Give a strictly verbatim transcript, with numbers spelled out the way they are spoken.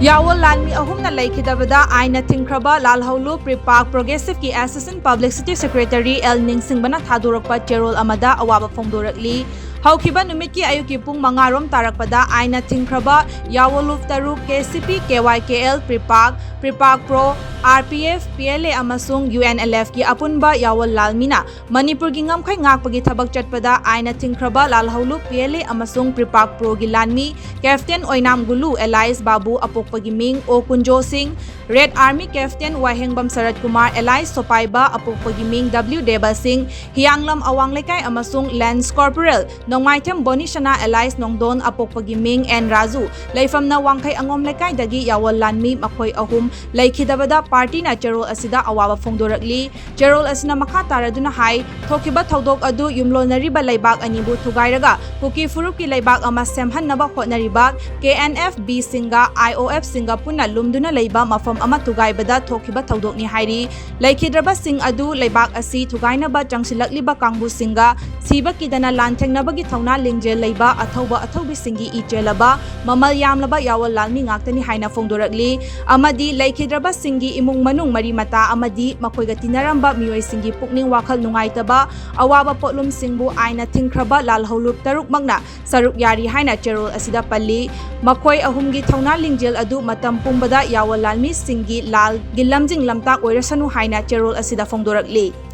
ꯌꯥꯋꯣꯜ ꯂꯥꯟꯃꯤ ꯑꯍꯨꯝꯅ ꯂꯩꯈꯤꯗꯕꯗ ꯑꯥꯏꯟꯅ ꯊꯤꯡꯈ꯭ꯔꯕ ꯂꯥꯜꯍꯧꯂꯨꯞ ꯄ꯭ꯔꯤꯄꯥꯛ ꯄ꯭ꯔꯣꯒ꯭ꯔꯦꯁꯤꯚꯀꯤ ꯑꯦꯁꯤꯁꯇꯦꯟꯠ ꯄꯕ꯭ꯂꯤꯁꯤꯇꯤ ꯁꯦꯀ꯭ꯔꯦꯇꯔꯤ ꯑꯦꯜ ꯅꯤꯡꯁꯤꯡꯕꯅ ꯊꯥꯗꯣꯔꯛꯄ ꯆꯦꯔꯣꯜ ꯑꯃꯗ ꯑꯋꯥꯕ ꯐꯣꯡꯗꯣꯔꯛꯂꯤ꯫ ꯍꯧꯈꯤꯕ ꯅꯨꯃꯤꯠꯀꯤ ꯑꯌꯨꯛꯀꯤ ꯄꯨꯡ ꯃꯉꯥ ꯔꯣꯝ ꯇꯥꯔꯛꯄꯗ ꯑꯥꯏꯟꯅ ꯊꯤꯡꯈ꯭ꯔꯕ ꯌꯥꯋꯣꯜꯂꯨꯞ ꯇꯔꯨꯛ, K C P, K Y K L, PREPAK, PREPAK pro, R P F, P L A ꯑꯃꯁꯨꯡ ꯌꯨ ꯑꯦꯟ ꯑꯦꯜ ꯑꯦꯐꯀꯤ ꯑꯄꯨꯟꯕ ꯌꯥꯋꯣꯜ ꯂꯥꯜꯃꯤꯅ ꯃꯅꯤꯄꯨꯔꯒꯤ ꯉꯝꯈꯩ ꯉꯥꯛꯄꯒꯤ ꯊꯕꯛ ꯆꯠꯄꯗ ꯑꯥꯏꯟꯅ ꯊꯤꯡꯈ꯭ꯔꯕ ꯂꯥꯜꯍꯧꯂꯨꯞ ꯄꯤ ꯑꯦꯜ ꯑꯦ ꯑꯃꯁꯨꯡ ꯄ꯭ꯔꯤꯄꯥꯛ ꯄ꯭ꯔꯣꯒꯤ ꯂꯥꯟꯃꯤ ꯀꯦꯞꯇꯦꯟ ꯑꯣꯏꯅꯥꯝ ꯒꯨꯂꯨ ꯑꯦꯂꯥꯏꯁ ꯕꯥꯕꯨ ꯑꯄꯣꯛꯄꯒꯤ ꯃꯤꯡ ꯑꯣ ꯀꯨꯟꯖꯣ ꯁꯤꯡ, ꯔꯦꯗ ꯑꯥꯔꯃꯤ ꯀꯦꯞꯇꯦꯟ ꯋꯥꯍꯦꯡꯕꯝ ꯁꯔꯠ ꯀꯨꯃꯥꯔ ꯑꯦꯂꯥꯏꯁ ꯁꯣꯄꯥꯏꯕ ꯑꯄꯣꯛꯄꯒꯤ ꯃꯤꯡ ꯗꯕ꯭ꯂꯤꯎ ꯗꯦꯕ ꯁꯤꯡ, ꯍꯤꯌꯥꯡꯂꯝ ꯑꯋꯥꯡ ꯂꯩꯀꯥꯏ ꯑꯃꯁꯨꯡ ꯂꯦꯟꯁ ꯀꯣꯔꯄꯣꯔꯦꯜ ꯅꯣꯡꯃꯥꯏꯊꯦꯝ ꯕꯣꯅꯤꯁꯅꯥ ꯑꯦꯂꯥꯏꯁ ꯅꯣꯡꯗꯣꯟ ꯑꯄꯣꯛꯄꯒꯤ ꯃꯤꯡ ꯑꯦꯟ ꯔꯥꯖꯨ, ꯂꯩꯐꯝꯅ ꯋꯥꯡꯈꯩ ꯑꯉꯣꯝ ꯂꯩꯀꯥꯏꯗꯒꯤ ꯌꯥꯋꯣꯜ ꯂꯥꯟꯃꯤ ꯃꯈꯣꯏ ꯑꯍꯨꯝ ꯂꯩꯈꯤꯗꯕꯗ ꯄꯥꯔꯇꯤꯅ ꯆꯦꯔꯣꯜ ꯑꯁꯤꯗ ꯑꯋꯥꯕ ꯐꯣꯡꯗꯣꯔꯛꯂꯤ꯫ ꯆꯦꯔꯣꯜ ꯑꯁꯤꯅ ꯃꯈꯥ ꯇꯥꯔꯗꯨꯅ ꯍꯥꯏ, ꯊꯣꯛꯈꯤꯕ ꯊꯧꯗꯣꯛ ꯑꯗꯨ ꯌꯨꯝꯂꯣꯟꯅꯔꯤꯕ ꯂꯩꯕꯥꯛ ꯑꯅꯤꯕꯨ ꯊꯨꯒꯥꯏꯔꯒ ꯀꯨꯀꯤ ꯐꯨꯔꯨꯞꯀꯤ ꯂꯩꯕꯥꯛ ꯑꯃ ꯁꯦꯝꯍꯟꯅꯕ ꯍꯣꯠꯅꯔꯤꯕ ꯀꯦ ꯑꯦꯟ ꯑꯦꯐ ꯕꯤꯁꯤꯡꯒ ꯑꯥꯏ ꯑꯣ ꯑꯦꯐꯁꯤꯡꯒ ꯄꯨꯟꯅ ꯂꯨꯝꯗꯨꯅ ꯂꯩꯕ ꯃꯐꯝ ꯑꯃ ꯊꯨꯒꯥꯏꯕꯗ ꯊꯣꯛꯈꯤꯕ ꯊꯧꯗꯣꯛꯅꯤ ꯍꯥꯏꯔꯤ꯫ ꯂꯩꯈꯤꯗ꯭ꯔꯕꯁꯤꯡ ꯑꯗꯨ ꯂꯩꯕꯥꯛ ꯑꯁꯤ ꯊꯨꯒꯥꯏꯅꯕ ꯆꯪꯁꯤꯜꯂꯛꯂꯤꯕ ꯀꯥꯡꯕꯨꯁꯤꯡꯒ ꯁꯤꯕ ꯀꯤꯗꯅ ꯂꯥꯟꯊꯦꯡꯅꯕꯒꯤ ꯊꯧꯅꯥ ꯂꯤꯡꯖꯦꯜ ꯂꯩꯕ ꯑꯊꯧꯕ ꯑꯊꯧꯕꯤꯁꯤꯡꯒꯤ ꯏ ꯆꯦꯜꯂꯕ ꯃꯃꯜ ꯌꯥꯝꯂꯕ ꯌꯥꯋꯣꯜ ꯂꯥꯜꯃꯤ ꯉꯥꯛꯇꯅꯤ ꯍꯥꯏꯅ ꯐꯣꯡꯗꯣꯔꯛꯂꯤ꯫ ꯑꯃꯗꯤ ꯂꯩꯈꯤꯗ꯭ꯔꯕꯁꯤꯡꯒꯤ ꯏꯃꯨꯡ ꯃꯅꯨꯡ, ꯃꯔꯤ ꯃꯇꯥ ꯑꯃꯗꯤ ꯃꯈꯣꯏꯒ ꯇꯤꯟꯅꯔꯝꯕ ꯃꯤꯑꯣꯏꯁꯤꯡꯒꯤ ꯄꯨꯛꯅꯤꯡ ꯋꯥꯈꯜ ꯅꯨꯡꯉꯥꯏꯇꯕ, ꯑꯋꯥꯕ ꯄꯣꯠꯂꯨꯝꯁꯤꯡꯕꯨ ꯑꯥꯏꯟꯅ ꯊꯤꯡꯈ꯭ꯔꯕ ꯂꯥꯜꯍꯧꯂꯨꯞ ꯇꯔꯨꯛꯃꯛꯅ ꯁꯔꯨꯛ ꯌꯥꯔꯤ ꯍꯥꯏꯅ ꯆꯦꯔꯣꯜ ꯑꯁꯤꯗ ꯄꯜꯂꯤ꯫ ꯃꯈꯣꯏ ꯑꯍꯨꯝꯒꯤ ꯊꯧꯅꯥ ꯂꯤꯡꯖꯦꯜ ꯑꯗꯨ ꯃꯇꯝ ꯄꯨꯝꯕꯗ ꯌꯥꯋꯣꯜ ꯂꯥꯜꯃꯤꯁꯤꯡꯒꯤ ꯂꯥꯜꯒꯤ ꯂꯝꯖꯤꯡ ꯂꯝꯇꯥꯛ ꯑꯣꯏꯔꯁꯅꯨ ꯍꯥꯏꯅ ꯆꯦꯔꯣꯜ ꯑꯁꯤꯗ ꯐꯣꯡꯗꯣꯔꯛꯂꯤ꯫